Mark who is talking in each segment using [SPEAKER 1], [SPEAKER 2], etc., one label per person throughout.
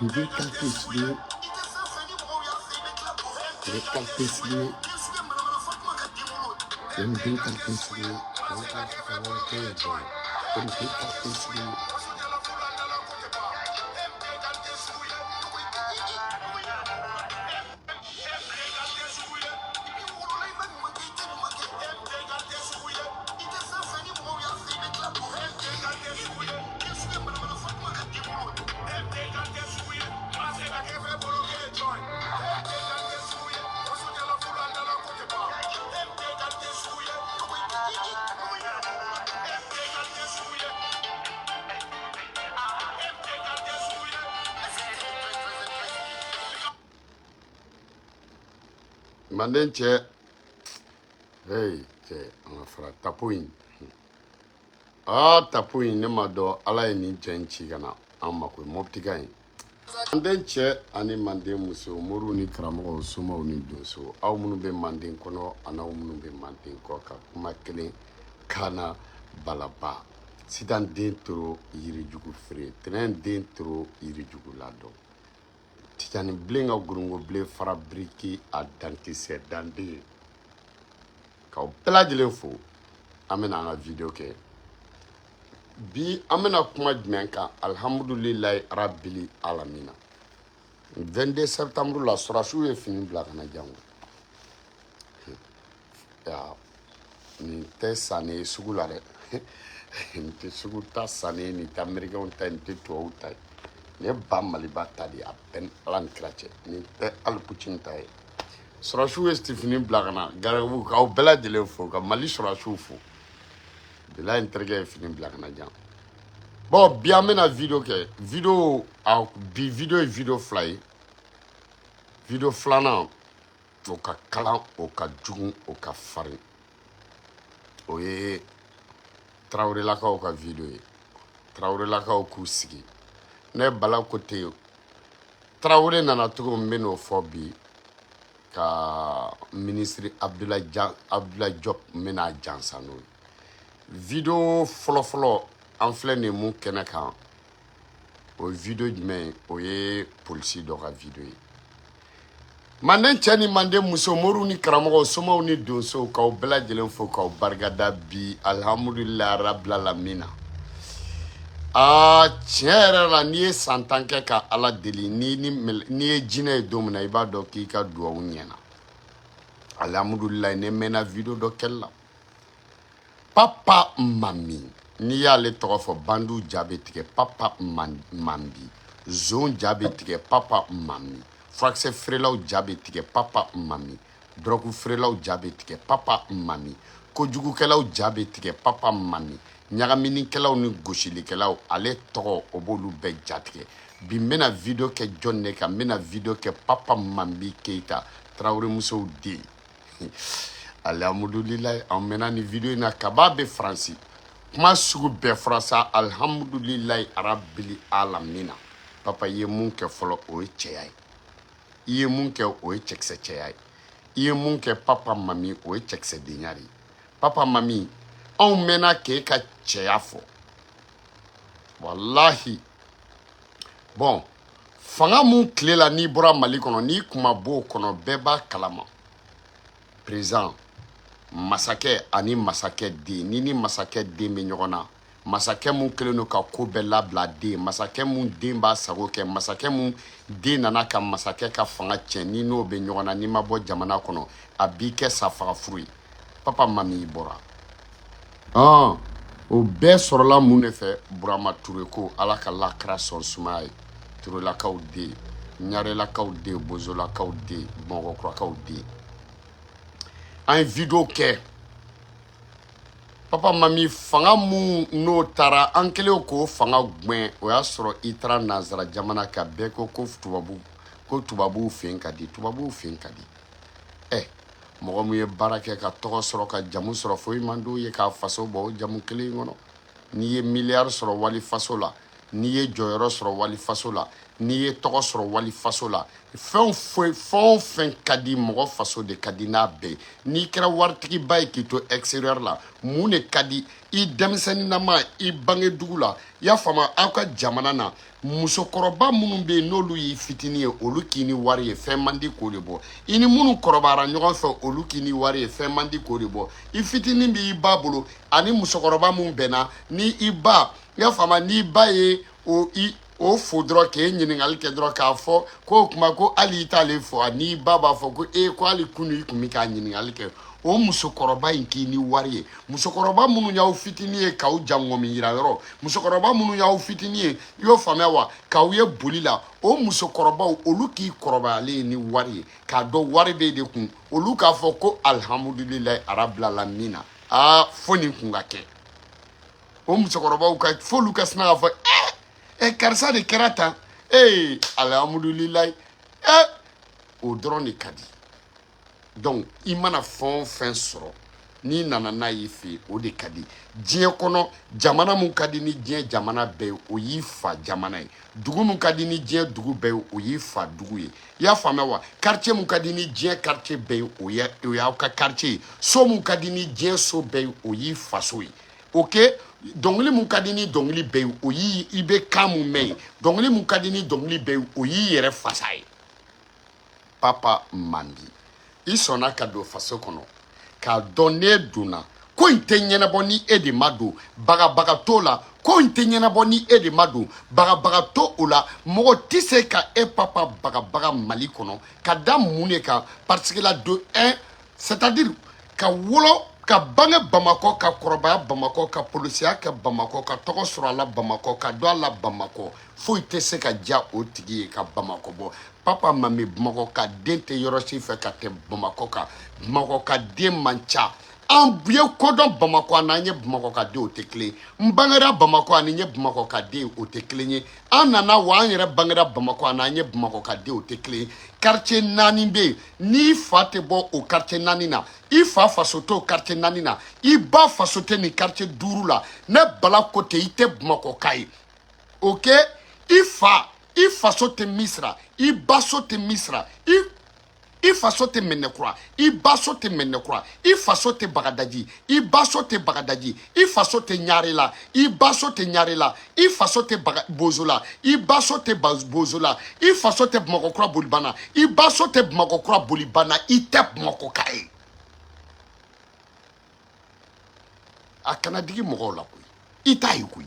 [SPEAKER 1] Nin den qualité sugu ye, nin ye qualité sugu ye, nin den qualité sugu ye. An ka fanga kɛ bɔn ko nin den qualité sugu ye. Manden cɛ, hey cɛ, an ka fara tapo in. Aa, tapo in, ne ma dɔn Ala ye nin cɛ in ci ka na an ma koyi. Mɔptika in. Manden cɛ ani manden muso, moriw ni karamɔgɔw, somaw ni donso, aw minnu bɛ manden kɔnɔ ani aw minnu bɛ manden kɔ, ka kuma kelen kana balaba sitan den toro yirijugu feere tɛnɛn den toro yirijugu ladɔn Tijani bilen ka gorongo bilen fara biriki a dankisɛ danden k'aw bɛɛ lajɛlen fo. An bɛna an ka video kɛ bi. An bɛna kuma jumɛn kan? Alihamudulilayi rabili alamina. 22 septembre la, sɔrɔdasiw ye fini bila ka na jango ya. Nin tɛ sanni ye sugu la dɛ, nin tɛ sugu ta sanni ye, nin tɛ américain ta ye, nin tɛ tubabuw ta ye, nin ye ba Maliba ta de ye. A bɛɛ ni Ala ni kira cɛ, nin tɛ hali Putin ta ye. Sɔrɔdasiw ye fini bila ka na garibu k'aw bɛɛ lajɛlen fo, ka Mali sɔrɔdasiw fo. Bilayi, n terikɛ ye fini bila ka na jan. Bon, bi an bɛna video kɛ. Video a bi video ye video fila ye. Video filanan, o ka kalan, o ka jugu, o ka farin, o ye Tarawelelakaw ka video ye. Tarawelelakaw k'u sigi. Ne Bala ko ten, Tarawele nana cogo min, n bɛ n'o fɔ bi. Ka minisiri Abdoulaye Diop, n bɛna jansa n'o ye. Video fɔlɔfɔlɔ, an filɛ nin ye mun kɛnɛ kan, o ye video jumɛn ye? O ye polisi dɔ ka video ye. Manden cɛ ni manden muso, moriw ni karamɔgɔw, somaw ni donsow, k'aw bɛɛ lajɛlen fo, k'aw barikada bi. Alihamudulilayi rabilalamina. Aa, tiɲɛ yɛrɛ la, n'i ye san 10 kɛ ka Ala deli, n'i ye jinɛ ye don min na, i b'a dɔn k'i ka duwawu ɲɛna. Alihamudulilayi, ne mɛnna video dɔ kɛli la. Papa Mami, n'i y'ale tɔgɔ fɔ, bandiw ja bɛ tigɛ. Papa Mambi, zon ja bɛ tigɛ. Papa Mami, furakisɛ feerelaw ja bɛ tigɛ. Papa Mami, dɔrɔgu feerelaw ja bɛ tigɛ. Papa Mami, kojugukɛlaw ja bɛ tigɛ. Papa Mami, ɲagaminikɛlaw ni gosilikɛlaw, ale tɔgɔ o b'olu bɛɛ ja tigɛ. Bi n bɛna video kɛ jɔn de kan? N bɛna video kɛ Papa Mambi Keyita, Tarawele musow den. Alihamudulilayi, an mɛnna ni video in na kaba bɛ Faransi. Kuma sugu bɛɛ fɔra sa. Alihamudulilayi arabili alamina. Papa, i ye mun kɛ fɔlɔ, o ye cɛya ye. I ye mun kɛ, o ye cɛkisɛ cɛya ye. I ye mun kɛ, Papa Mami, o ye cɛkisɛdenya de ye. Papa Mami, anw mɛnna k'e ka cɛya fɔ, walahi. Bon, fanga mun tile la, n'i bɔra Mali kɔnɔ, n'i kuma b'o kɔnɔ, bɛɛ b'a kalama. Président, masakɛ ani masakɛ den, ni masakɛ den bɛ ɲɔgɔn na, masakɛ mun kɛlen don ka ko bɛɛ labila den, masakɛ mun den b'a sago kɛ, masakɛ mun den nana ka masakɛ ka fanga tiɲɛ, ni n'o bɛ ɲɔgɔn na, n'i ma bɔ jamana kɔnɔ, a b'i kɛ safaga furu ye. Papa Mami, i bɔra, o bɛɛ sɔrɔla mun de fɛ? Burama Ture ko Ala ka lakara sɔn sumaya ye. Turelakaw den, ɲarelakaw den, bozolakaw den, bamakɔkurakaw den. An ye video kɛ. Papa Mami, fanga mun n'o taara, an kɛlen k'o fanga gwɛn, o y'a sɔrɔ i taara nansara jamana kan. Bɛɛ ko ko tubabu, ko tubabuw fen ka di, tubabuw fen ka di. Ɛ, mɔgɔ mun ye baara kɛ ka tɔgɔ sɔrɔ, ka jamu sɔrɔ, foyi man d'o ye k'a faso bɔ o jamu kelen in kɔnɔ. N'i ye miliyari sɔrɔ wali faso la, n'i ye jɔyɔrɔ sɔrɔ wali faso la, N'i ye tɔgɔ sɔrɔ wali faso la, fɛn foyi, fɛn o fɛn ka di mɔgɔ, faso de ka di n'a bɛɛ ye. N'i kɛra waritigiba ye k'i to extérieur la, mun de ka di i denmisɛnninnama i bangedugu la? I y'a faamu, aw ka jamana na, musokɔrɔba minnu bɛ yen n'olu y'i fitinin ye, olu k'i ni wari ye, fɛn man di k'o de bɔ. I ni minnu kɔrɔbayara ɲɔgɔn fɛ, olu k'i ni wari ye, fɛn man di k'o de bɔ. I fitinin b'i ba bolo, ani musokɔrɔba mun bɛnna ni i ba, i y'a faamu, n'i ba ye o i o fo dɔrɔn, k'e ɲininkali kɛ dɔrɔn, k'a fɔ k'o kuma ko hali i t'ale fo, n'i ba b'a fɔ ko e ko hali kunu i kun bɛ k'a ɲininkali kɛ. O musokɔrɔba in k'i ni wari ye. Musokɔrɔba minnu y'aw fitinin ye k'aw jangɔmi yira yɔrɔ, musokɔrɔba minnu y'aw fitinin ye, i y'o faamuya wa, k'aw ye boli la, o musokɔrɔbaw, olu k'i kɔrɔbayalen ye ni wari ye, k'a dɔn wari b'e de kun, olu k'a fɔ ko alihamudulilayi arabilalamina. Aa, fo nin kun ka kɛ o musokɔrɔbaw ka, f'olu ka sina k'a fɔ ɛ ɛ karisa de kɛra tan, ee alihamudulilayi. Ɛ o dɔrɔn de ka di. Donc i mana fɛn o fɛn sɔrɔ, n'i nana n'a y'i fɛ yen, o de ka di. Diɲɛ kɔnɔ, jamana mun ka di ni diɲɛ jamana bɛɛ ye, o y'i fa jamana ye. Dugu mun ka di ni diɲɛ dugu bɛɛ ye, o y'i fa dugu ye. I y'a faamuya wa? Quartier mun ka di ni diɲɛ quartier bɛɛ ye, o y'aw ka quartier ye. So mun ka di ni diɲɛ so bɛɛ ye, o y'i faso ye. Ok, dɔnkili mun ka di ni dɔnkili bɛɛ ye, o y'i i bɛ kan mun mɛn ye. Dɔnkili mun ka di ni dɔnkili bɛɛ ye, o y'i yɛrɛ fasa ye. Papa Mandi, i sɔnna ka don faso kɔnɔ k'a dɔn n'e donna, ko in tɛ ɲɛnabɔ ni e de ma don. Bagabaga t'o la, ko in tɛ ɲɛnabɔ ni e de ma don. Bagabaga t'o o la, mɔgɔ tɛ se ka e papa bagabaga Mali kɔnɔ. Ka da mun de kan? Parce que la de un, c'est-à-dire ka wolo, ka bange Bamakɔ, ka kɔrɔbaya Bamakɔ, ka polisiya kɛ Bamakɔ, ka tɔgɔ sɔrɔ a la Bamakɔ, ka don a la Bamakɔ, foyi tɛ se ka diya o tigi ye ka Bamakɔ bɔ. Papa Mami, Bamakɔ ka den tɛ yɔrɔ si fɛ ka tɛmɛ Bamakɔ kan. Bamakɔ ka den man ca. An ye kodɔn Bamakɔ, ani an ye Bamakɔ ka den, o tɛ kelen ye. N bangera Bamakɔ, ani n ye Bamakɔ ka den, o tɛ kelen ye. An nana wa, an yɛrɛ bangera Bamakɔ, ani an ye Bamakɔ ka den, o tɛ kelen ye. Quartier 4 bɛ yen, n'i fa tɛ bɔ o quartier 4 na, i fa faso t'o quartier 4 na, i ba faso tɛ nin quartier 5 la, ne Bala ko ten, i tɛ Bamakɔ ka ye. Ok, i fa, i faso tɛ Misira, i baso tɛ Misira, i faso tɛ Mɛnɛkura, i baso tɛ Mɛnɛkura, i faso tɛ Bagadaji, i baso tɛ Bagadaji, i faso tɛ Ɲarela, i baso tɛ Ɲarela, i faso tɛ Bozola, i baso tɛ Bozola, i faso tɛ Bamakɔkura Bolibana, i baso tɛ Bamakɔkura Bolibana, i tɛ Bamakɔ ka ye. A kana digi mɔgɔw la koyi, i t'a ye koyi.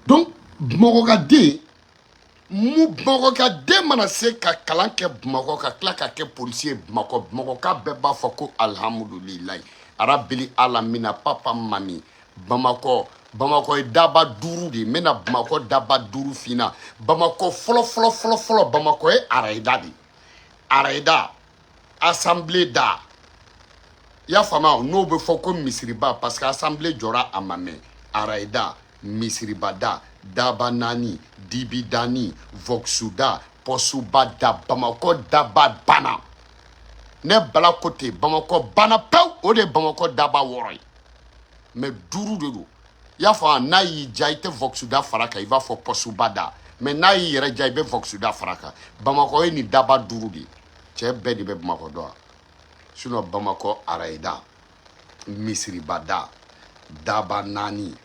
[SPEAKER 1] Donc Bamakɔ ka den mu, Bamakɔ ka den mana se ka kalan kɛ Bamakɔ, ka tila ka kɛ polisi ye Bamakɔ, Bamakɔka bɛɛ b'a fɔ ko alihamudulilayi arabili alamina. Papa Mami, Bamakɔ, Bamakɔ ye daba 5 de ye. N bɛna Bamakɔ daba 5 f'i ɲɛna. Bamakɔ fɔlɔ fɔlɔ fɔlɔ fɔlɔ, Bamakɔ ye arayida de ye. Arayida, assemblée da, i y'a faamuya, n'o bɛ fɔ ko misiriba, parce que assemblée jɔra a ma mɛn. Arayida, misiriba da, daba 4, dibi dani, voxuda, pɔsuba da, Bamakɔ daba banna. Ne Bala ko ten, Bamakɔ banna pewu. O de ye Bamakɔ daba 6 ye, mais 5 de don. I y'a faamu, n'a y'i diya, i tɛ voxuda fara kan, i b'a fɔ pɔsuba da, mais n'a y'i yɛrɛ diya, i bɛ voxuda fara kan. Bamakɔ ye nin daba 5 de ye. Cɛ bɛɛ de bɛ Bamakɔ dɔn wa? Sinon Bamakɔ arayida, misiriba da, daba 4,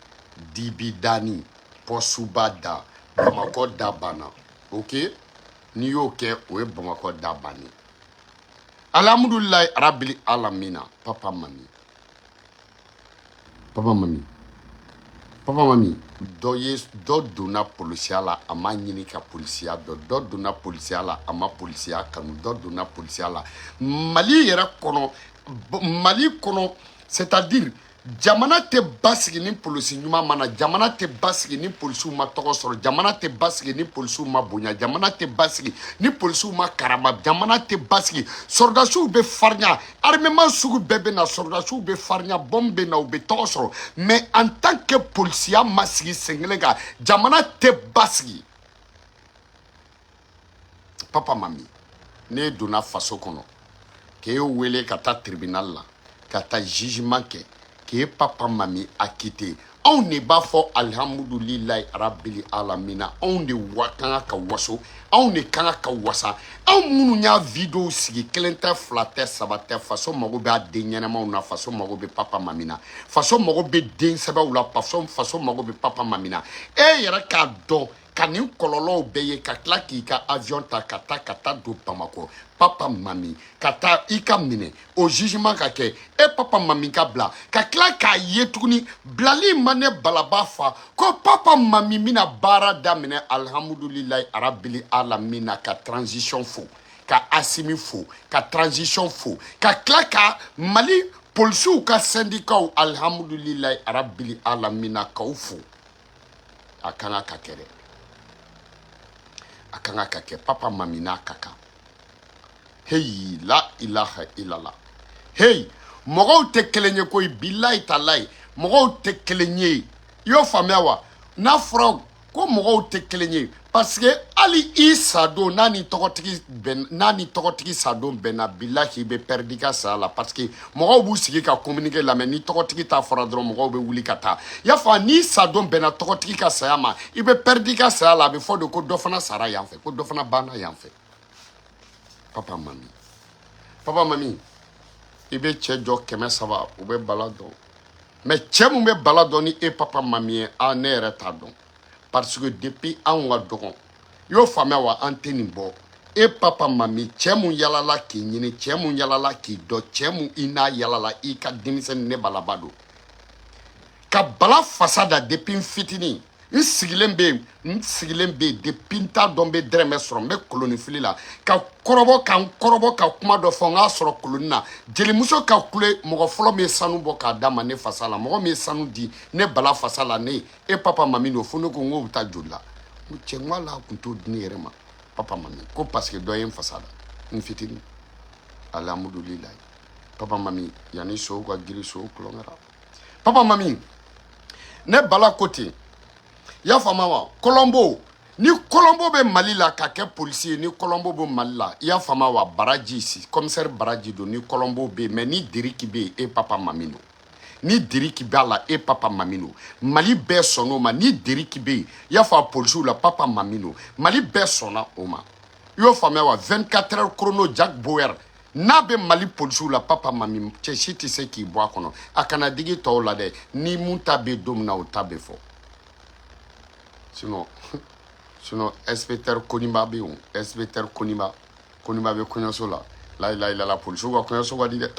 [SPEAKER 1] dibi dani, pɔsuba da, Bamakɔ da banna. Ok, n'i y'o kɛ, o ye Bamakɔ da bannen. Alhamdulilayi arabili alamina. Papa Mami, Papa Mami, Papa Mami, dɔ ye dɔ donna polisiya la, a ma ɲini ka polisiya dɔn. Dɔ donna polisiya la, a ma polisiya kanu. Dɔ donna polisiya la Mali yɛrɛ kɔnɔ, Mali kɔnɔ, c'est-à-dire jamana tɛ basigi ni polisi ɲuman ma na, jamana tɛ basigi ni polisiw ma tɔgɔ sɔrɔ, jamana tɛ basigi ni polisiw ma bonya, jamana tɛ basigi ni polisiw ma karama, jamana tɛ basigi. Sɔrɔdasiw bɛ farinya, armement sugu bɛɛ bɛ na, sɔrɔdasiw bɛ farinya, bɔn bɛ na, u bɛ tɔgɔ sɔrɔ, mais en tant que polisiya ma sigi sen kelen kan, jamana tɛ basigi. Papa Mami, n'e donna faso kɔnɔ, k'e wele ka taa tribunal la, ka taa jugement kɛ, k'e Papa Mami acquitté, anw Anw de b'a fɔ alihamudulilayi arabili alamina. Anw de wa kan ka waso, anw de kan ka wasa. Anw minnu y'a video sigi, kelen tɛ, fila tɛ, saba tɛ. Faso mago bɛ a den ɲɛnɛmaw na, faso mago bɛ Papa Mami na, faso mago bɛ den sɛbɛw la, faso mago bɛ Papa Mami na. E yɛrɛ k'a dɔn ka nin kɔlɔlɔw bɛɛ ye, ka tila k'i ka avion ta ka taa don Bamakɔ, Papa Mami, ka taa i ka minɛ, o jugement ka kɛ, e Papa Mami ka bila, ka tila k'a ye tuguni bilali ma ne balaba fa ko Papa Mami bɛna baara daminɛ. Alihamudulilayi arabili alamina. Ka transition fo, ka Asimi fo, ka transition fo, ka tila ka Mali polisiw ka syndicats, alihamudulilayi arabili alamina, k'aw fo. A kan ka kɛ dɛ, a kan ka kɛ. Papa Mami n'a ka kan. Heyi, la ilaha illallah. Hey, mɔgɔw tɛ kelen ye koyi, bilayi talayi, mɔgɔw tɛ kelen ye. I y'o faamuya wa? N'a fɔra ko mɔgɔw tɛ kelen ye, parce que hali i sadon n'a ni tɔgɔtigi bɛn, n'a ni tɔgɔtigi sadon bɛnna, bilahi, i bɛ perdre i ka saya la, parce que mɔgɔw b'u sigi ka communiqué lamɛn. Ni tɔgɔtigi ta fɔra dɔrɔn, mɔgɔw bɛ wuli ka taa. I y'a faamu? N'i sadon bɛnna tɔgɔtigi ka saya ma, i bɛ perdre i ka saya la. A bɛ fɔ de ko dɔ fana sara yan fɛ, ko dɔ fana banna yan fɛ. Papa Mami, Papa Mami, i bɛ cɛ jɔ 300, u bɛ bala dɔn. Mais cɛ mun bɛ bala dɔn ni e Papa Mami ye? A ne yɛrɛ t'a dɔn, parce que depuis anw ka dɔgɔn, i y'o faamuya wa, an tɛ nin bɔ. E Papa Mami, cɛ mun yalala k'i ɲini, cɛ mun yalala k'i dɔn, cɛ mun i n'a yalala i ka denmisɛnnin, ne balaba don ka bala fasa da depuis n fitinin. N sigilen bɛ yen, n sigilen bɛ yen depuis n t'a dɔn n bɛ dɛrɛmɛ sɔrɔ, n bɛ kolonifili la ka kɔrɔbɔ, ka n kɔrɔbɔ ka kuma dɔ fɔ, n k'a sɔrɔ koloni na. Jelimuso ka kule, mɔgɔ fɔlɔ min ye sanu bɔ k'a d'a ma ne fasa la, mɔgɔ min ye sanu di ne bala fasa la, ne e Papa Mami don. Fo ne ko n k'o bɛ taa joli la? N ko cɛ, n ko hali a kun t'o di ne yɛrɛ ma, Papa Mami ko parce que dɔ ye n fasa da n fitinin. Alihamudulilayi, Papa Mami, yanni sow ka giri, sow kulonkɛra. Papa Mami, ne bala ko ten, i y'a faamu wa? Kɔlɔnbo, ni kɔlɔnbo bɛ Mali la ka kɛ polisi ye, ni kɔlɔnbo bɛ Mali la, i y'a faamu wa? Baraji si commissaire Baraji don, ni kɔlɔnbo bɛ yen. Mais ni Deriki bɛ yen, e Papa Mami don. Ni Deriki b'a la, e Papa Mami don. Mali bɛɛ sɔnn'o ma. Ni Deriki bɛ yen, i y'a fɔ polisiw la, Papa Mami don. Mali bɛɛ sɔnna o ma, i y'o faamuya wa? 24 heures chrono, Jack Bauer n'a bɛ Mali polisiw la, Papa Mami, cɛ si tɛ se k'i bɔ a kɔnɔ. A kana digi tɔw la dɛ. Ni mun ta bɛ don min na, o ta bɛ fɔ. Sinon inspecteur Koniba bɛ yen o, inspecteur Koniba, Koniba bɛ kɔɲɔso la. La la, polisiw ka kɔɲɔso ka di dɛ.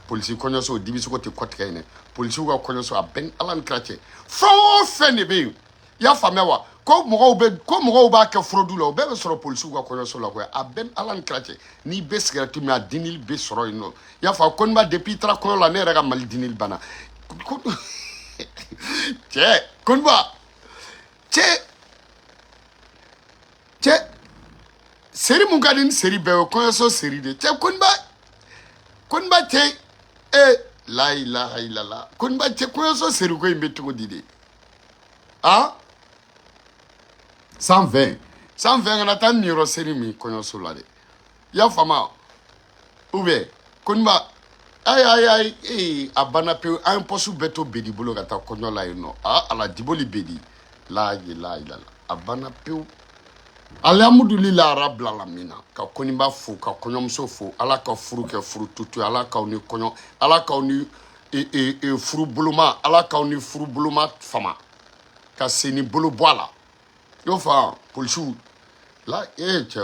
[SPEAKER 1] Polisi kɔɲɔso, dibisogo tɛ kɔtigɛ yen dɛ. Polisiw ka kɔɲɔso, a bɛɛ ni Ala ni kira cɛ, fɛn o fɛn de bɛ yen, i y'a faamuya wa? Ko mɔgɔw bɛ, ko mɔgɔw b'a kɛ fraude la, o bɛɛ bɛ sɔrɔ polisiw ka kɔɲɔso la koyi. A bɛɛ ni Ala ni kira cɛ, n'i bɛ sigɛrɛti min, a dinili bɛ sɔrɔ yen nɔ. I y'a faamu? Koniba, depuis i taara kɔɲɔ la, ne yɛrɛ ka Mali dinili banna. Cɛ Koniba, cɛ, cɛ seri mun ka di ni seri bɛɛ ye, kɔɲɔso seri de. Cɛ Koniba, Koniba, cɛ, e la ilaha illallah. Koniba, cɛ, kɔɲɔso seri ko in bɛ cogo di de? Ah, 120, 120, kana taa niyɔrɔ seri min kɔɲɔso la dɛ. I y'a faamu? Ou bien Koniba, ayi ayi ayi, ee, a banna pewu. An ye pɔsu bɛɛ to Bedi bolo ka taa kɔɲɔ la yen nɔ. Ah, ala diboli Bedi, la ilaha illallah, a banna pewu. Alihamudulila rabil alamina. Ka Koniba fo, ka kɔɲɔmuso fo. Ala ka furu kɛ furu tutu ye. Ala k'aw ni kɔɲɔ, ala k'aw ni e, e, e, furu boloma, ala k'aw ni furu boloma fama ka sen ni bolo bɔ a la. I y'o faamu? Polisiw la, e cɛ,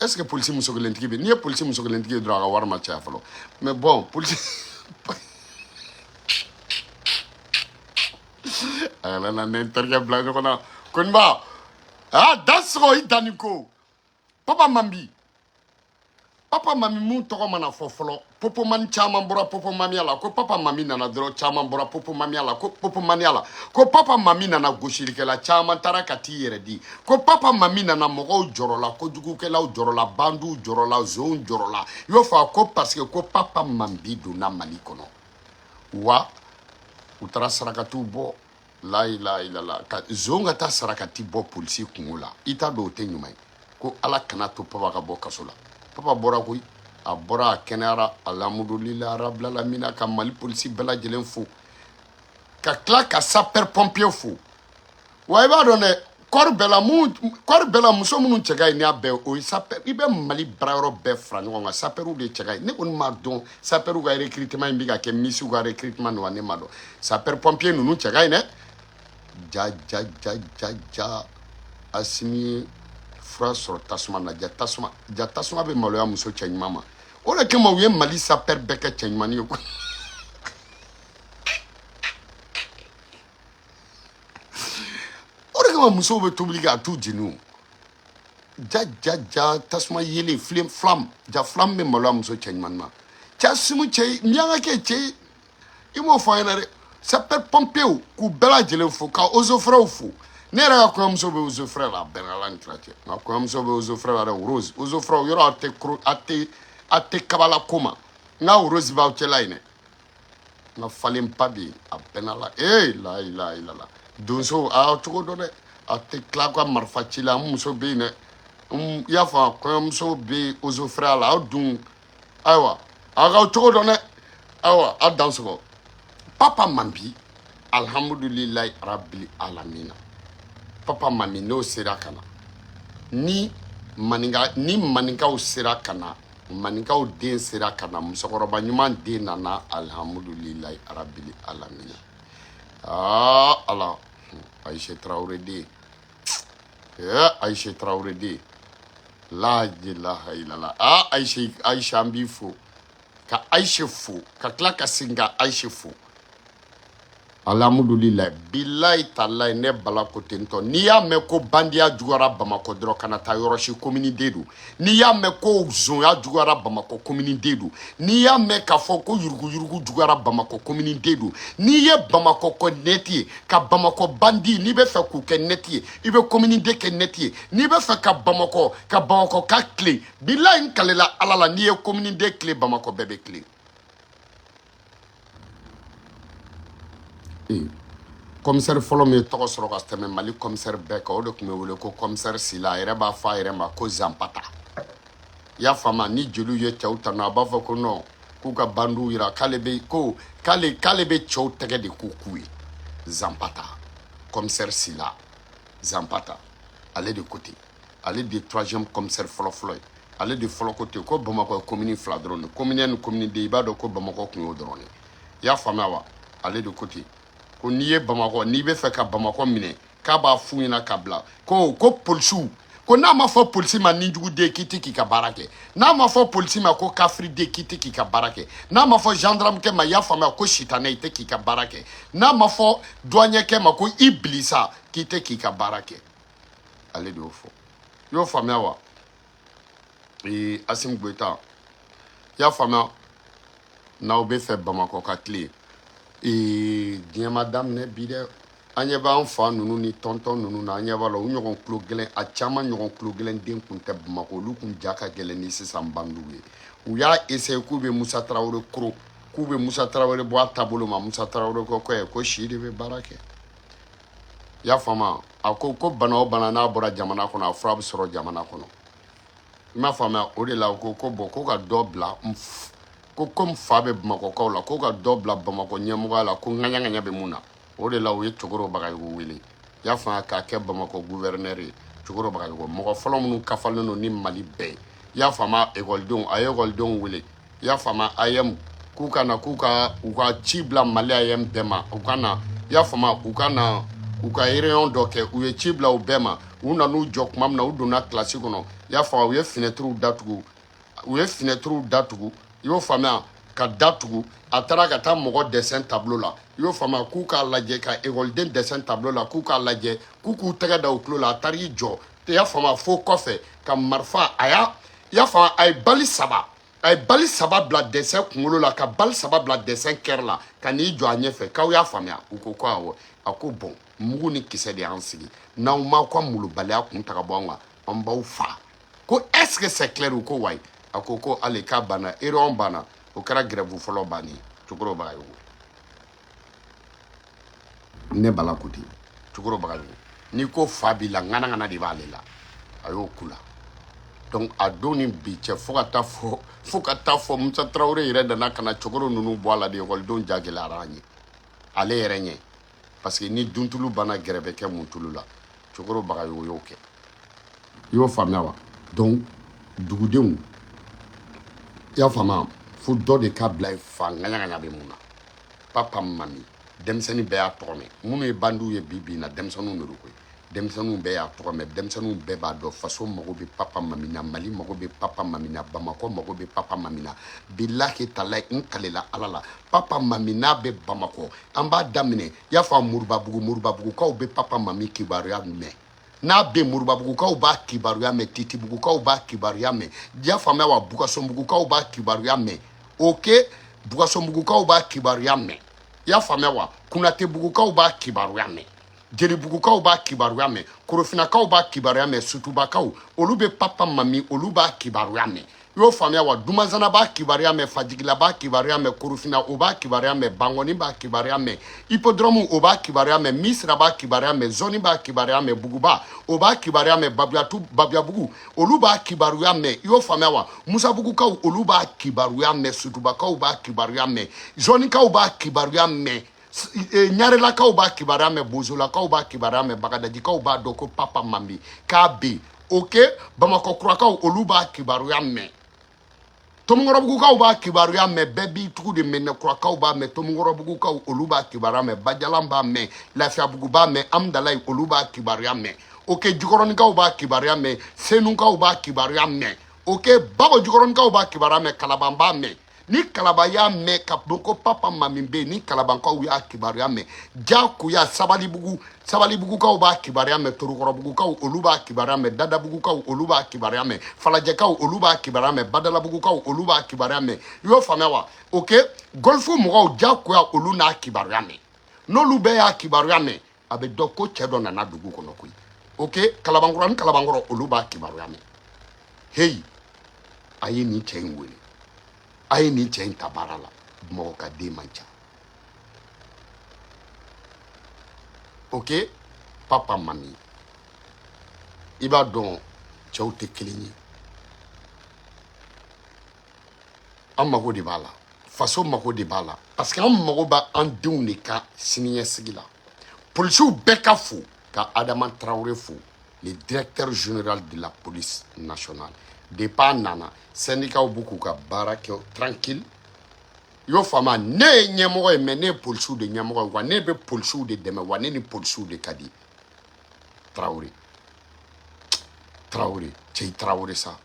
[SPEAKER 1] est ce que polisi muso kelentigi bɛ? N'i ye polisi muso kelentigi ye dɔrɔn, a ka wari ma caya fɔlɔ. Mais bon, polisi a kana na ne n terikɛ bila ɲɔgɔn na. Koniba, ah, da sɔgɔ i danni ko Papa Mambi, Papa Mami mun tɔgɔ mana fɔ fɔlɔ, popomani caman bɔra popomaniya la ko Papa Mami nana dɔrɔn. Caman bɔra popomaniya la ko popomaniya la ko Papa Mami nana. Gosilikɛla caman taara ka t'i yɛrɛ di ko Papa Mami nana. Mɔgɔw jɔrɔla, kojugukɛlaw jɔrɔla, bandiw jɔrɔla, zonw jɔrɔla. I y'o fɔ ko parce que ko Papa Mami donna Mali kɔnɔ wa, u taara sarakatiw bɔ. La ilaha illallah. Ka zon ka taa sarakati bɔ polisi kungo la, i t'a dɔn o tɛ ɲuman ye. Ko Ala kana to Papa ka bɔ kaso la. Papa bɔra koyi, a bɔra, a kɛnɛyara, alhamdulillah rabil alamina. Ka Mali polisi bɛɛ lajɛlen fo. Ka tila ka sapeur pompier fo. Wa i b'a dɔn dɛ, kɔri bɛɛ la mun, kɔri bɛɛ la muso minnu cɛ ka ɲi n'a bɛɛ, o ye sapeur. I bɛ Mali baarayɔrɔ bɛɛ fara ɲɔgɔn kan, sapeurw de cɛ ka ɲi. Ne kɔni m'a dɔn, sapeurw ka recrutement in bɛ ka kɛ misiw ka recrutement don wa, ne m'a dɔn. Sapeur pompier ninnu cɛ ka ɲi dɛ. Ja ja ja ja ja, Asimi ye fura sɔrɔ tasuma na. Ja tasuma, ja tasuma bɛ maloya muso cɛ ɲuman ma. O de kama u ye Mali sapeur bɛɛ kɛ cɛ ɲumanni ye koyi. O de kama musow bɛ tobili kɛ, a t'u jeni o. Ja ja ja, tasuma yelen filen flamme, ja flamme bɛ maloya muso cɛ ɲuman ma. Cɛ Asimu, cɛ miyankakɛ, cɛ i m'o fɔ an ɲɛna dɛ. Sapeur pompier k'u bɛɛ lajɛlen fo, ka eaux et forêts fo. Ne yɛrɛ ka kɔɲɔmuso bɛ eaux et forêts la, a bɛnna Ala ni kira cɛ. Nka kɔɲɔmuso bɛ eaux et forêts la dɛ, Rose. Eaux et forêts yɔrɔ, aw tɛ koro, aw tɛ kabala ko ma. N ka Rose b'aw cɛla yen dɛ. N ka falenba bɛ yen, a bɛnna la. Ee la ilaha illallah, donso a y'aw cogo dɔn dɛ. Aw tɛ tila ka marifa ci la. N muso bɛ yen dɛ. I y'a faamu, kɔɲɔmuso bɛ yen eaux et forêts la. Aw dun, ayiwa, aw k'aw cogo dɔn dɛ. Ayiwa, aw dan sɔgɔ. Papa Mambi, alhamdulilayi rabili alamina. Papa Mambi n'o sera ka na, ni maninka, ni maninkaw sera ka na, maninkaw den sera ka na, musokɔrɔba ɲuman den nana, alhamdulilayi rabili alamina. Aa Ala, Ayise Tarawele den, ee Ayise Tarawele den, la ilaha illallah. Aa Ayise, Ayise, an b'i fo, ka Ayise fo, ka tila ka segin ka Ayise fo. Alhamdulilayi bilayi talayi. Ne bala ko ten tɔ. N'i y'a mɛn ko bandiya juguyara Bamakɔ dɔrɔn, kana taa yɔrɔ si, commune deux don. N'i y'a mɛn ko zonya juguyara Bamakɔ, commune deux don. N'i y'a mɛn k'a fɔ ko yuruguyurugu juguyara Bamakɔ, commune deux don. N'i ye Bamakɔ kɛ net ye, ka Bamakɔ bandi, n'i bɛ fɛ k'u kɛ net ye, i bɛ commune deux kɛ net ye. N'i bɛ fɛ ka Bamakɔ ka tilen, bilayi n kalela Ala la, n'i ye commune deux tilen, Bamakɔ bɛɛ bɛ tilen. Ee commissaire fɔlɔ min ye tɔgɔ sɔrɔ ka tɛmɛ Mali commissaire bɛɛ kan, o de tun bɛ wele ko commissaire Sila. A yɛrɛ b'a fɔ a yɛrɛ ma ko Zanpata. I y'a faamu, ni jeliw ye cɛw tanu, a b'a fɔ ko non, k'u ka bandiw yira k'ale bɛ ko k'ale bɛ cɛw tɛgɛ de k'u k'u ye. Zanpata, commissaire Sila Zanpata, ale de ko ten. Ale de ye troisième commissaire fɔlɔ-fɔlɔ ye. Ale de fɔlɔ ko ten ko Bamakɔ ye commune fila dɔrɔn de, commune 1 ni commune 2. I b'a dɔn ko Bamakɔ tun y'o dɔrɔn de. I y'a faamuya wa? Ale de ko ten ko n'i ye Bamakɔ, n'i bɛ fɛ ka Bamakɔ minɛ, k'a b'a f'u ɲɛna ka bila ko polisiw, ko n'a ma fɔ polisi ma nijuguden, k'i tɛ k'i ka baara kɛ. N'a ma fɔ polisi ma ko kafiriden, k'i tɛ k'i ka baara kɛ. N'a ma fɔ gendarmekɛ ma, i y'a faamuya, ko sitanɛ, i tɛ k'i ka baara kɛ. N'a ma fɔ douanier ma ko ibilisa, k'i tɛ k'i ka baara kɛ. Ale de y'o fɔ. I y'o faamuya wa? Ee Asimi Goyita, i y'a faamuya, n'aw bɛ fɛ Bamakɔ ka tilen, ee diɲɛ ma daminɛ bi dɛ. An ɲɛ b'an fa ninnu ni tɔntɔn ninnu na, an ɲɛ b'a la u ɲɔgɔn tulo gɛlɛn, a caman ɲɔgɔn tulo gɛlɛn den kun tɛ Bamakɔ. Olu kun ja ka gɛlɛn ni sisan bandiw ye. U y'a essayer k'u bɛ Musa Tarawele koro, k'u bɛ Musa Tarawele bɔ a taabolo ma. Musa Tarawele ko si de bɛ baara kɛ. I y'a faamu, a ko bana o bana n'a bɔra jamana kɔnɔ, a fura bɛ sɔrɔ jamana kɔnɔ. I m'a faamuya? O de la u ko bon, ko ka dɔ bila, ko komi fa bɛ Bamakɔkaw la, ko ka dɔ bila Bamakɔ ɲɛmɔgɔya la, ko ŋaɲa ŋaɲa bɛ mun na. O de la u ye Cogoro Bagayogo wele, i y'a faamuya, k'a kɛ Bamakɔ gouverneur ye. Cogoro Bagayogo, mɔgɔ fɔlɔ minnu kafalen don ni Mali bɛɛ ye, i y'a faamuya, ekɔlidenw, a ye ekɔlidenw wele, i y'a faamuya, AEEM, k'u ka na, k'u ka u ka ci bila Mali AEEM bɛɛ ma, u ka na, i y'a faamuya, u ka na u ka réunion dɔ kɛ. U ye ci bila u bɛɛ ma. U nan'u jɔ tuma min na, u donna kilasi kɔnɔ, i y'a faamuya, u ye finɛtiriw datugu, u ye finɛtiriw datugu, i y'o faamuya, ka datugu. A taara ka taa mɔgɔ dessin tableau la, i y'o faamuya, k'u k'a lajɛ, ka ekɔliden dessin tableau la, k'u k'a lajɛ, k'u k'u tɛgɛ da u tulo la. A taara i jɔ, i y'a faamuya, fo kɔfɛ ka marifa, a y'a, i y'a faamuya, a ye bali saba, a ye bali saba bila dessin kunkolo la, ka bali saba bila dessin kɛrɛ la, ka n'i jɔ a ɲɛfɛ. K'aw y'a faamuya? U ko ko awɔ. A ko bon, mugu ni kisɛ de y'an sigi, n'aw m'aw ka molobaliya kun ta ka bɔ an kan, an b'aw fa. Ko est ce que c'est clair? U ko wayi. A ko ale k'a banna, erreur banna. O kɛra grève fɔlɔ bannen. Cogoro Bagayogo, ne bala ko ten. Cogoro Bagayogo, n'i ko fa b'i la, ŋana ŋana de b'ale la, a y'o ku la. Donc a don ni bi cɛ, fo ka taa fɔ Musa Tarawele yɛrɛ nana ka na Cogoro ninnu bɔ a la de. Ekɔlidenw ja gɛlɛyara an ye, ale yɛrɛ ɲɛ. Parce que ni duntulu banna, gɛrɛ bɛ kɛ mun tulu la. Cokoro Bagayogo y'o kɛ. I y'o faamuya wa? Donc dugudenw, i y'a faamuya, fo dɔ de ka bila yen fa ŋaɲa bɛ mun na. Papa Mami, denmisɛnnin bɛɛ y'a tɔgɔ mɛn. Minnu ye bandiw ye bi bi in na, denmisɛnninw de don koyi. Denmisɛnninw bɛɛ y'a tɔgɔ mɛn, denmisɛnninw bɛɛ b'a dɔn. Faso mago bɛ Papa Mami na, Mali mago bɛ Papa Mami na, Bamakɔ mago bɛ Papa Mami na. Bilahi talahi, n kalela Ala la, Papa Mami n'a bɛ Bamakɔ, an b'a daminɛ. I y'a fɔ Murubabugu, Murubabugukaw bɛ Papa Mami kibaruya mɛn. N'a bɛ Murubabugukaw b'a kibaruya mɛn, Titibugukaw b'a kibaruya mɛn. I y'a faamuya wa? Bugasɔnbugukaw b'a kibaruya mɛn. Ok, Bugasɔnbugukaw b'a kibaruya mɛn. I y'a faamuya wa? Kunatebugukaw b'a kibaruya mɛn, Jelibugukaw b'a kibaruya mɛn, Korofinakaw b'a kibaruya mɛn, Sutubakaw olu bɛ Papa Mami, olu b'a kibaruya mɛn. I y'o faamuya wa? Dumazana b'a kibaruya mɛn, Fajigila b'a kibaruya mɛn, Korofina o b'a kibaruya mɛn, Bangɔni b'a kibaruya mɛn, Hippodrome o b'a kibaruya mɛn, Misira b'a kibaruya mɛn, Zɔni b'a kibaruya mɛn, Buguba o b'a kibaruya mɛn, Babiyatu Babiyabugu olu b'a kibaruya mɛn. I y'o faamuya wa? Musabugukaw olu b'a kibaruya mɛn, Sutubakaw b'a kibaruya mɛn, Zɔnikaw b'a kibaruya mɛn, Ɲarelakaw b'a kibaruya mɛn, Bozolakaw b'a kibaruya mɛn, Bagadajikaw b'a dɔn ko Papa Mami k'a bɛ yen. Ok, Bamakɔ kurakaw olu b'a kibaruya mɛn, Tomikɔrɔbugukaw b'a kibaruya mɛn, bɛɛ b'i tugu de mɛn. Kurakaw b'a mɛn, Tomikɔrɔbugukaw olu b'a kibaruya mɛn, Bajalan b'a mɛn, Lafiyabugu b'a mɛn, Amudalayi olu b'a kibaruya mɛn. Ok, Jikɔrɔnikaw b'a kibaruya mɛn, Senukaw b'a kibaruya mɛn. Ok, Bako Jikɔrɔnikaw b'a kibaruya mɛn, Kalaban b'a mɛn. Ni Kalaban y'a mɛn ka bɔ ko Papa Mami bɛ yen, ni Kalabankaw y'a kibaruya mɛn, jagoya Sabalibugu, Sabalibugukaw b'a kibaruya mɛn, Torokɔrɔbugukaw olu b'a kibaruya mɛn, Dadabugukaw olu b'a kibaruya mɛn, Falajɛkaw olu b'a kibaruya mɛn, Badalabugukaw olu b'a kibaruya mɛn. I y'o faamuya wa? Ok, Golfu mɔgɔw jagoya olu n'a kibaruya mɛn. N'olu bɛɛ y'a kibaruya mɛn, a bɛ dɔn ko cɛ dɔ nana dugu kɔnɔ koyi. Ok, Kalabankɔrɔ ni Kalabankɔrɔ olu b'a kibaruya mɛn. Heyi, a ye nin cɛ in wele, a ye nin cɛ in ta baara la. Bamakɔ ka den man ca. Ok, Papa Mami, i b'a dɔn cɛw tɛ kelen ye. An mago de b'a la, faso mago de b'a la, parce que an mago b'an denw de ka siniɲɛsigi la. Polisiw bɛɛ ka fo ka Adama Traoré fo, le directeur général de la police nationale. Depuis a nana, syndicat b'u k'u ka baara kɛ tranquille. I y'o faamu? Ne ye ɲɛmɔgɔ ye, mais ne ye polisiw de ɲɛmɔgɔ ye wa ne bɛ polisiw de dɛmɛ wa ne ni polisiw de ka di. Traoré, Traoré, cɛ Traoré sa,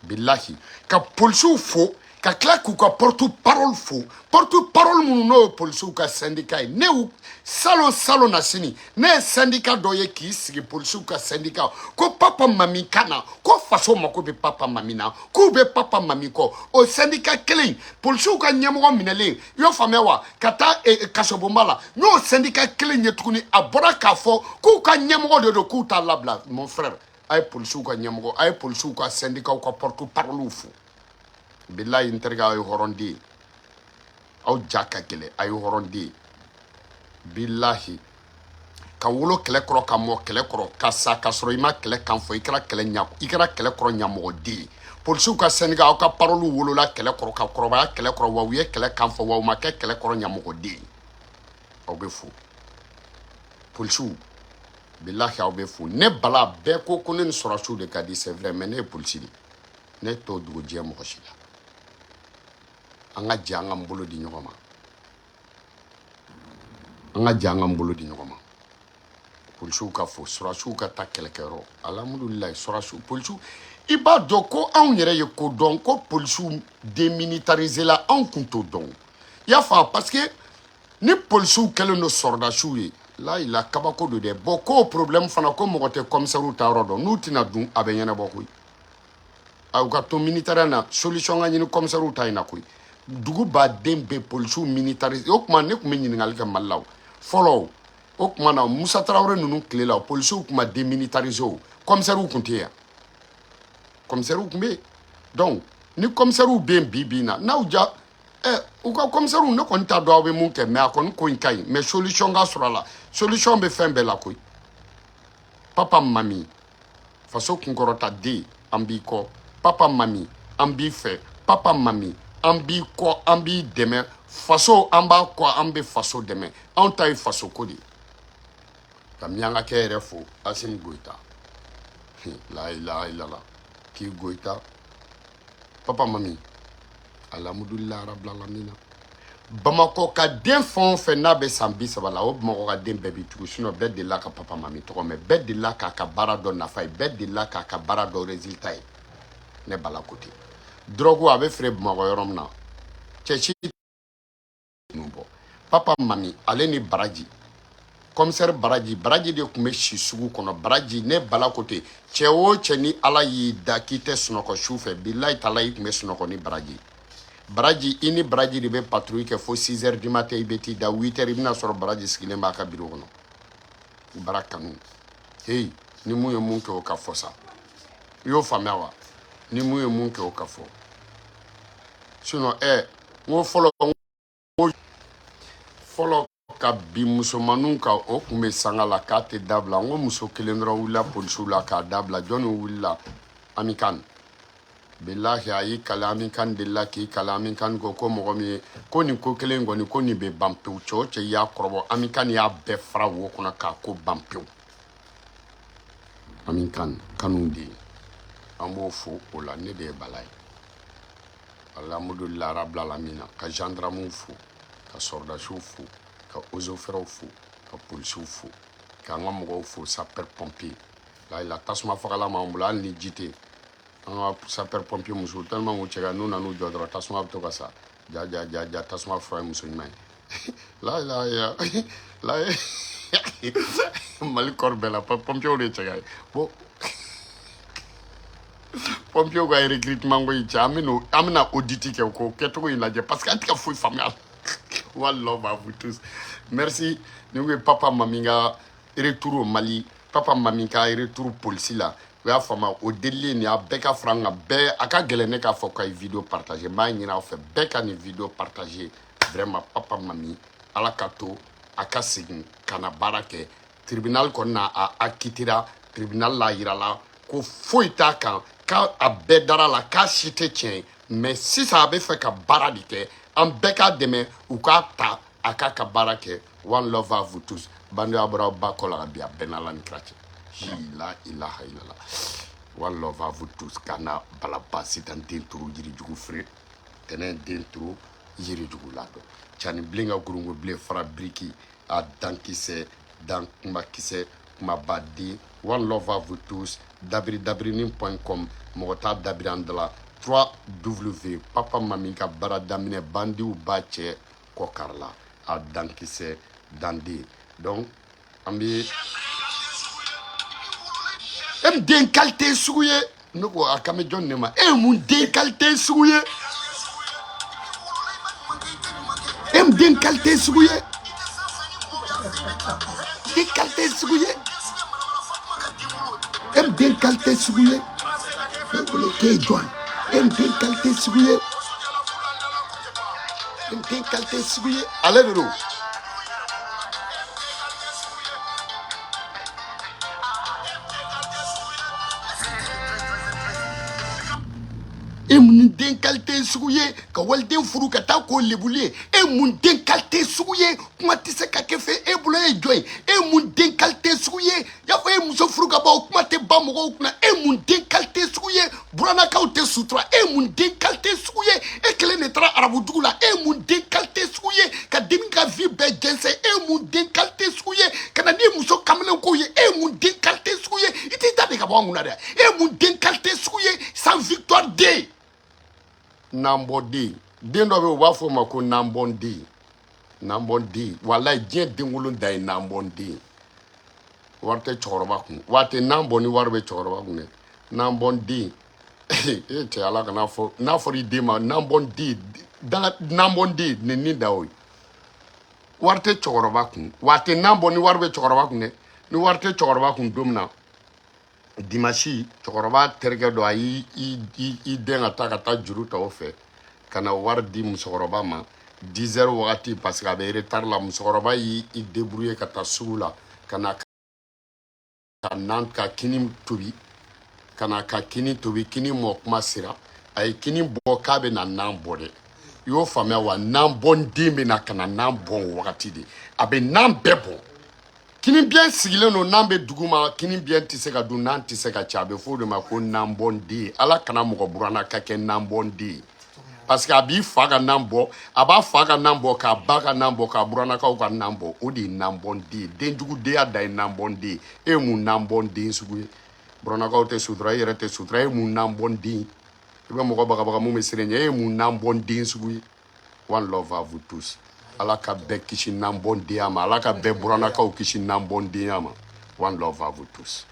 [SPEAKER 1] bilahi, ka polisiw fo ka tila k'u ka porte parole fo. Porte parole minnu n'o ye polisiw ka syndicat ye, ne y'u salon salon na sini, ne ye syndicat dɔ ye k'i sigi, polisiw ka syndicat, ko Papa Mami ka na, ko faso mako bɛ Papa Mami na, k'u bɛ Papa Mami kɔ. O syndicat kelen, polisiw ka ɲɛmɔgɔ minɛlen, i y'o faamuya wa, ka taa kasobonba la, n y'o syndicat kelen ye tuguni, a bɔra k'a fɔ k'u ka ɲɛmɔgɔ de don, k'u t'a labila. Mon frère, a ye polisiw ka ɲɛmɔgɔ, a ye polisiw ka syndicat ka porte parole fo. Bilahi, n terikɛ, aw ye hɔrɔnden ye, aw ja ka gɛlɛn, a ye hɔrɔnden ye. Bilahi, ka wolo kɛlɛ kɔrɔ, ka mɔ kɛlɛ kɔrɔ, ka sa ka sɔrɔ i ma kɛlɛ kan fɔ, i kɛra kɛlɛ ɲa, i kɛra kɛlɛ kɔrɔ ɲamɔgɔden ye. Polisiw ka syndicat, aw ka parole wolola kɛlɛ kɔrɔ, ka kɔrɔbaya kɛlɛ kɔrɔ, wa u ye kɛlɛ kan fɔ, wa u ma kɛ kɛlɛ kɔrɔ ɲamɔgɔden ye. Aw bɛ fo, polisiw, bilahi, aw bɛ fo. Ne bala bɛɛ ko ko ne ni sɔrɔsiw de ka di, c'est vrai, mais ne ye polisi de ye, ne t'o dogo diɲɛ mɔgɔ si la. An ka jɛ an k'an bolo di ɲɔgɔn ma, an ka jɛ an k'an bolo di ɲɔgɔn ma. Polisiw ka fo, sɔrɔsiw ka taa kɛlɛkɛyɔrɔ, alhamdulilayi. Sɔrɔsiw, polisiw, i b'a dɔn ko anw yɛrɛ ye ko dɔn ko polisiw démilitarisé la, anw kun t'o dɔn. I y'a faamu? Parce que ni polisiw kɛlen don sɔrɔdasiw ye, la kabako don dɛ. Bon, k'o problème fana ko mɔgɔ tɛ commissaire ta yɔrɔ dɔn, n'u tɛna dun, a bɛ ɲɛnabɔ koyi. Aw ka to militaire na, solution ka ɲini commissaire ta in na koyi. Dugu baden bɛ polisiw militarisé. O tuma ne tun bɛ ɲininkali kɛ Mali la o fɔlɔ, o tuma na Musa Tarawele ninnu tile la, polisiw tun ma démilitarisé, o commissaire tun tɛ yan, commissaire tun bɛ yen. Donc ni commissaire bɛ yen bi bi in na, n'aw ja u ka commissaire, ne kɔni t'a dɔn aw bɛ mun kɛ, mais a kɔni ko in ka ɲi, mais solution ka sɔrɔ a la. Solution bɛ fɛn bɛɛ la koyi. Papa Mami, faso kunkɔrɔta den, an b'i kɔ. Papa Mami, an b'i fɛ. Papa Mami, an b'i kɔ, an b'i dɛmɛ. Faso, an b'a kɔ, an bɛ faso dɛmɛ. Anw ta ye faso ko de ye. Ka miyankakɛ yɛrɛ fo, Asimi Goyita, la ilaha illallah, k'i Goyita, Papa Mami, alhamdulillah rabbil alamina. Bamakɔ ka den fɛn o fɛn n'a bɛ san 30 la, o Bamakɔ ka den bɛɛ b'i tugu. Sinon bɛɛ delila ka Papa Mami tɔgɔ mɛn, bɛɛ delila k'a ka baara dɔ nafa ye, bɛɛ delila k'a ka baara dɔ résultat ye. Ne Bala ko ten. Drogue a bɛ feere Bamakɔ yɔrɔ min na, cɛ si ninnu bɔ. Papa Mami, ale ni Baraji, commissaire Baraji, Baraji de tun bɛ si sugu kɔnɔ. Baraji, ne Bala ko ten, cɛ o cɛ ni Ala y'i da k'i tɛ sunɔgɔ su fɛ, bilayi taala, i tun bɛ sunɔgɔ ni Baraji. Baraji, i ni Baraji de bɛ patrouille kɛ fo 6 heures du matin. I bɛ t'i da 8 heures, i bɛna sɔrɔ Baraji sigilen b'a ka bureau kɔnɔ. Baara kanu, hey, ni mun ye mun kɛ, o ka fɔ sa. I y'o faamuya wa? Ni mun ye mun kɛ, o ka fɔ. Sinon n ko fɔlɔ, n ko fɔlɔ ka bin musomaninw kan, o tun bɛ sanga la k'a tɛ dabila. N ko muso kelen dɔrɔn wulila polisiw la k'a dabila. Jɔnni wulila? Amikan, bilahi, a y'i kale. Amikan delila k'i kale. Amikan ko ko mɔgɔ min ye ko nin ko kelen kɔni, ko nin bɛ ban pewu. Cɛ o cɛ y'a kɔrɔbɔ, Amikan y'a bɛɛ fara wo kɔnɔ k'a ko ban pewu. Amikan kanu de, an b'o fo o la. Ne de ye Bala ye, alhamdulillah rabbil alamina. Ka gendarmew fo, ka sɔrɔdasiw fo, ka eaux et forêts fo, ka polisiw fo, k'an ka mɔgɔw fo, sapeur pompier. La tasuma fagalan b'an bolo, hali ni ji tɛ yen. An ka sapeur pompier musow, tellement k'u cɛ ka n'u nan'u jɔ dɔrɔn, tasuma bɛ to ka sa. Ja ja ja ja, tasuma fura ye muso ɲuman ye. La la ya la, Mali kɔri bɛɛ la, pompiers de cɛ ka ye. Bon, pompiers ka recrutement ko in, cɛ, an bɛna audit kɛ k'o kɛcogo in lajɛ, parce que an tɛ ka foyi faamuya. One love à vous tous, merci. Ni ko Papa Mami ka retour au Mali, Papa Mami ka retour polisi la, u y'a faamu, o delili nin, a bɛɛ ka fara an kan. Bɛɛ a ka gɛlɛn ne k'a fɔ k'a ye vidéo partager. N b'a ɲini aw fɛ, bɛɛ ka nin vidéo partager. Vraiment, Papa Mami, Ala ka to a ka segin ka na baara kɛ. Tribunal kɔni na, a acquittera. Tribunal la yirala ko foyi t'a kan, k'a a bɛɛ dara la, k'a si tɛ tiɲɛ ye. Mais sisan a bɛ fɛ ka baara de kɛ. An bɛɛ k'a dɛmɛ, u k'a ta, a k'a ka baara kɛ. One love à vous tous. Bandoya bɔra aw ba kɔ la ka bi, a bɛɛ n'Ala ni kira cɛ. La ilaha illallah. One love à vous tous. Kana balaba sitan den turu yirijugu feere tɛnɛ den turu yirijugu ladɔn cani bilen ka gurungu bilen fara biriki a dankisɛ dan kunba kisɛ kumaba den. One love à vous tous. Dabiri dabirinin.com, mɔgɔ t'a dabiri an da la. 3W, Papa Mami ka baara daminɛ, bandiw b'a cɛ kɔ kari la, a dankisɛ danden. Donc an bɛ e min den qualité sugu ye. Ne ko a kan bɛ jɔn de ma? E ye mun den qualité sugu ye? E min den qualité sugu ye, den qualité sugu ye, e min den qualité sugu ye, ne ko k'e ye jɔn ye? E min den qualité sugu ye, e min den qualité sugu ye, ale de don. E mun den qualité sugu ye ka waliden furu ka taa k'o lebuli ye? E mun den qualité sugu ye? Kuma tɛ se ka kɛ fɛ e bolo, e ye jɔn ye? E mun den qualité sugu ye? Y'a fɔ e ye muso furu ka ban, o kuma tɛ ban mɔgɔw kunna. E mun den qualité sugu ye? Buranakaw tɛ sutura. E mun den qualité sugu ye? E kelen de taara arabu dugu la. E mun den qualité sugu ye ka denni ka vie bɛɛ jɛnsɛn? E mun den qualité sugu ye ka na ni muso kamalen ko ye? E mun den qualité sugu ye? I t'i da de ka bɔ an kunna dɛ. E mun den qualité sugu ye? Sans victoire den nanbɔ den, den dɔ bɛ yen, u b'a fɔ o ma ko nanbɔn den, nanbɔn den. Walayi, diɲɛ denkolon da ye nanbɔn den. Wari tɛ cɛkɔrɔba kun, wa a tɛ nan bɔ ni wari bɛ cɛkɔrɔba kun dɛ. Nanbɔn den, e cɛ, Ala kana fɔ n'a fɔra i den ma nanbɔn den, dala nanbɔn den, nin ni da o ye. Wari tɛ cɛkɔrɔba kun, wa a tɛ nan bɔ ni wari bɛ cɛkɔrɔba kun dɛ. Ni wari tɛ cɛkɔrɔba kun don min na, dimanche, cɛkɔrɔba terikɛ dɔ a y'i i den ka taa juru ta o fɛ ka na wari di musokɔrɔba ma 10 heures wagati, parce que a bɛ retard la. Musokɔrɔba y'i débrouiller ka taa sugu la ka na ka nan ka kini tobi, ka na ka kini tobi. Kini mɔ kuma sera, a ye kini bɔ k'a bɛ na nan bɔ dɛ. I y'o faamuya wa? Nan bɔ den bɛ na ka na nan bɔn o wagati de, a bɛ nan bɛɛ bɔn. Kini biɲɛ sigilen don, nan bɛ dugu ma, kini biɲɛ tɛ se ka dun, nan tɛ se ka ci. A bɛ fɔ o de ma ko nanbɔnden. Ala kana mɔgɔ buranna ka kɛ nanbɔnden ye, parce que a b'i fa ka nan bɔ, a b'a fa ka nan bɔ, k'a ba ka nan bɔ, k'a burannakaw ka nan bɔ. O de ye nanbɔnden ye. Denjugudenya da ye nanbɔnden ye. E ye mun nanbɔnden sugu ye? Burannakaw tɛ sutura, e yɛrɛ tɛ sutura. E ye mun nanbɔnden ye? I bɛ mɔgɔ bagabaga mun bɛ siran ɲɛ. E ye mun nanbɔnden sugu ye? One love à vous tous. Ala ka bɛɛ kisi nanbɔndenya ma. Ala ka bɛɛ burannakaw kisi nanbɔndenya ma. One love à vous tous.